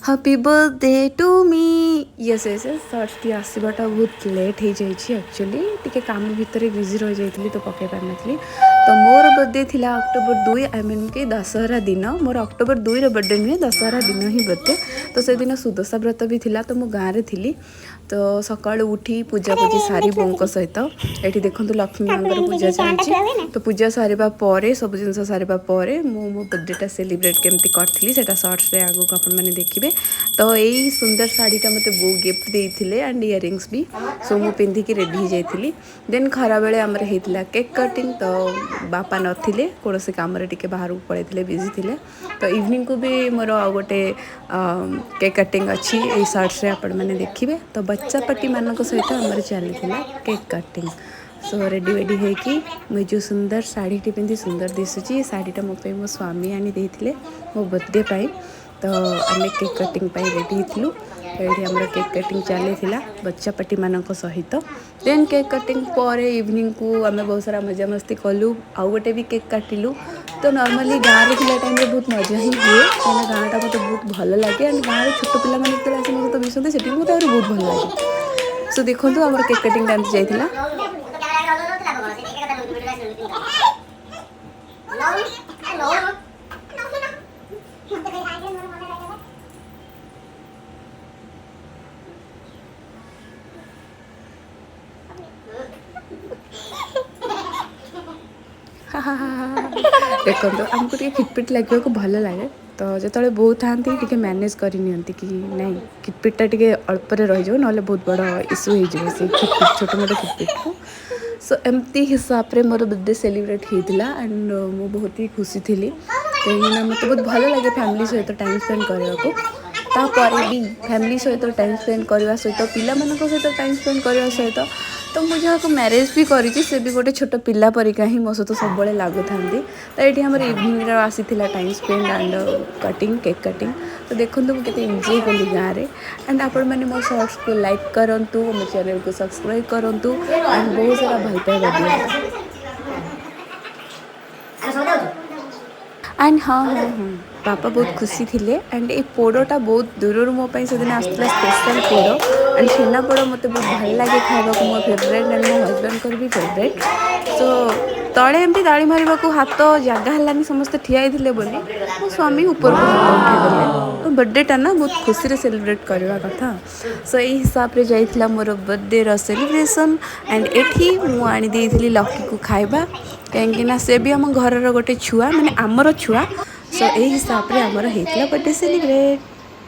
Happy birthday to me. Yes, ସର୍ଟସଟି ଆସିବାଟା ବହୁତ late ହେଇଯାଇଛି। Actually ଟିକେ କାମ ଭିତରେ ବିଜି ରହିଯାଇଥିଲି, ତ ପକାଇ ପାରିନଥିଲି। ତ ମୋର ବର୍ଥଡେ ଥିଲା ଅକ୍ଟୋବର 2, I mean କି ଦଶହରା ଦିନ। ମୋର ଅକ୍ଟୋବର 2ର ବର୍ଥଡେ ନୁହେଁ, ଦଶହରା ଦିନ ହିଁ ବର୍ଥଡେ। ତ ସେଦିନ ସୁଦଶା ବ୍ରତ ବି ଥିଲା, ତ ମୁଁ ଗାଁରେ ଥିଲି। ତ ସକାଳୁ ଉଠି ପୂଜା ପୂଜି ସାରି ବୋଉଙ୍କ ସହିତ, ଏଠି ଦେଖନ୍ତୁ ଲକ୍ଷ୍ମୀ ମାଙ୍କର ପୂଜା ଚାଲିଛି। ତ ପୂଜା ସାରିବା ପରେ, ସବୁ ଜିନିଷ ସାରିବା ପରେ ମୁଁ ମୋ ବର୍ଥଡେଟା ସେଲିବ୍ରେଟ୍ କେମିତି କରିଥିଲି, ସେଇଟା ସର୍ଟସରେ ଆଗକୁ ଆପଣମାନେ ଦେଖିବେ। ତ ଏଇ ସୁନ୍ଦର ଶାଢ଼ୀଟା ମୋତେ ବୋଉ ଗିଫ୍ଟ ଦେଇଥିଲେ ଆଣ୍ଡ ଇୟରିଙ୍ଗସ୍ ବି। ସୋ ମୁଁ ପିନ୍ଧିକି ରେଡ଼ି ହେଇଯାଇଥିଲି। ଦେନ୍ ଖରାବେଳେ ଆମର ହେଇଥିଲା କେକ୍ କଟିଂ। ତ ବାପା ନଥିଲେ, କୌଣସି କାମରେ ଟିକେ ବାହାରକୁ ପଳେଇଥିଲେ, ବିଜି ଥିଲେ। ତ ଇଭିନିଂକୁ ବି ମୋର ଆଉ ଗୋଟେ କେକ୍ କଟିଂ ଅଛି, ଏଇ ସର୍ଟସରେ ଆପଣମାନେ ଦେଖିବେ। ତ ବଚ୍ଚା ପାର୍ଟିମାନଙ୍କ ସହିତ ଆମର ଚାଲିଥିଲା କେକ୍ କଟିଂ। ସୋ ରେଡ଼ି ୱେଡ଼ି ହେଇକି ମୁଁ ଏ ଯେଉଁ ସୁନ୍ଦର ଶାଢ଼ୀଟି ପିନ୍ଧି ସୁନ୍ଦର ଦିଶୁଛି, ଏ ଶାଢ଼ୀଟା ମୋ ପାଇଁ ମୋ ସ୍ୱାମୀ ଆଣି ଦେଇଥିଲେ ମୋ ବର୍ଥଡେ ପାଇଁ। ତ ଆମେ କେକ୍ କଟିଂ ପାଇଁ ରେଡ଼ି ହେଇଥିଲୁ। ତ ଏଇଠି ଆମର କେକ୍ କଟିଂ ଚାଲିଥିଲା ବଚ୍ଚା ପାର୍ଟିମାନଙ୍କ ସହିତ। ଦେନ୍ କେକ୍ କଟିଂ ପରେ ଇଭିନିଂକୁ ଆମେ ବହୁତ ସାରା ମଜାମସ୍ତି କଲୁ, ଆଉ ଗୋଟେ ବି କେକ୍ କାଟିଲୁ। ତ ନର୍ମାଲି ଗାଁରେ ଥିଲା ଟାଇମ୍ରେ ବହୁତ ମଜା ହିଁ ହୁଏ, କାହିଁକିନା ଗାଁଟା ମୋତେ ବହୁତ ଭଲ ଲାଗେ। ଆଣ୍ଡ ଗାଁରେ ଛୋଟ ପିଲାମାନେ ଯେତେବେଳେ ଆସି ମୋ ସହିତ ମିଶନ୍ତି, ସେଠି ବି ମୋତେ ଆହୁରି ବହୁତ ଭଲ ଲାଗେ। ସୋ ଦେଖନ୍ତୁ, ଆମର କେକ୍ କଟିଂଟା ଏମିତି ଯାଇଥିଲା। କ୍ୟାମେରା ଅନଉ ଲାଭ କଣ? ସେ ଏକା କଥା ଭିଡ଼ିଓ ଆସିବ। ନଉନୁ, ନଉନୁ। ମତେ ମୋର ମନେ ରହିଗଲା। ଦେଖନ୍ତୁ, ଆମକୁ ଟିକେ ଖିଟପିଟ ଲାଗିବାକୁ ଭଲ ଲାଗେ। ତ ଯେତେବେଳେ ବୋଉ ଥାଆନ୍ତି, ଟିକେ ମ୍ୟାନେଜ୍ କରିନିଅନ୍ତି କି ନାଇଁ, ଖିଟପିଟଟା ଟିକେ ଅଳ୍ପରେ ରହିଯିବ, ନହେଲେ ବହୁତ ବଡ଼ ଇସ୍ୟୁ ହେଇଯିବ ସେଇ ଖିଟପିଟ, ଛୋଟ ମୋଟ ଖିଟପିଟକୁ। ସୋ ଏମିତି ହିସାବରେ ମୋର ବର୍ଥଡେ ସେଲିବ୍ରେଟ୍ ହେଇଥିଲା ଆଣ୍ଡ ମୁଁ ବହୁତ ହି ଖୁସି ଥିଲି, କାହିଁକିନା ମୋତେ ବହୁତ ଭଲ ଲାଗେ ଫ୍ୟାମିଲି ସହିତ ଟାଇମ୍ ସ୍ପେଣ୍ଡ କରିବାକୁ। ତାପରେ ବି ଫ୍ୟାମିଲି ସହିତ ଟାଇମ୍ ସ୍ପେଣ୍ଡ କରିବା ସହିତ, ପିଲାମାନଙ୍କ ସହିତ ଟାଇମ୍ ସ୍ପେଣ୍ଡ କରିବା ସହିତ, ତ ମୁଁ ଯାହାକୁ ମ୍ୟାରେଜ୍ ବି କରିଛି, ସେ ବି ଗୋଟେ ଛୋଟ ପିଲା ପରିକା ହିଁ ମୋ ସହିତ ସବୁବେଳେ ଲାଗୁଥାନ୍ତି। ତ ଏଇଠି ଆମର ଇଭିନିଂର ଆସିଥିଲା time spend and cutting, cake cutting. ତ ଦେଖନ୍ତୁ, ମୁଁ କେତେ ଏନ୍ଜୟ କଲି ଗାଁରେ। ଆଣ୍ଡ ଆପଣମାନେ ମୋ ସର୍ଟସକୁ ଲାଇକ୍ କରନ୍ତୁ, ମୋ ଚ୍ୟାନେଲକୁ ସବସ୍କ୍ରାଇବ୍ କରନ୍ତୁ ଆଣ୍ଡ ବହୁତ ସାରା ଭଲ ପାଇବା ଦିଅନ୍ତୁ। ଆମେ ସବୁ ଯାଉଛୁ। ଆଣ୍ଡ ହଁ, ବାପା ବହୁତ ଖୁସି ଥିଲେ। ଆଣ୍ଡ ଏ ପୋଡ଼ଟା ବହୁତ ଦୂରରୁ ମୋ ପାଇଁ ସେଦିନ ଆସିଥିଲା, ସ୍ପେଶାଲ୍ ପୋଡ଼। ଆଣ୍ଡ ଛେନାପୋଡ଼ ମୋତେ ବହୁତ ଭଲ ଲାଗେ ଖାଇବାକୁ, ମୋ ଫେଭରେଟ୍ ଆଣ୍ଡ ମୋ ହଜବେଣ୍ଡଙ୍କର ବି ଫେଭରେଟ୍। ସୋ ତଳେ ଏମିତି ତାଳି ମାରିବାକୁ ହାତ ଜାଗା ହେଲାନି, ସମସ୍ତେ ଠିଆ ହେଇଥିଲେ ବୋଲି ମୋ ସ୍ୱାମୀ ଉପରକୁ ହାତ ଉଠେଇଦେଲେ। ତ ବର୍ଥଡେଟା ନା ବହୁତ ଖୁସିରେ ସେଲିବ୍ରେଟ୍ କରିବା କଥା। ସୋ ଏଇ ହିସାବରେ ଯାଇଥିଲା ମୋର ବର୍ଥଡେର ସେଲିବ୍ରେସନ୍। ଆଣ୍ଡ ଏଠି ମୁଁ ଆଣି ଦେଇଥିଲି ଲକିକୁ ଖାଇବା, କାହିଁକିନା ସେ ବି ଆମ ଘରର ଗୋଟେ ଛୁଆ, ମାନେ ଆମର ଛୁଆ। ସୋ ଏଇ ହିସାବରେ ଆମର ହେଇଥିଲା ବର୍ଥଡେ ସେଲିବ୍ରେଟ୍।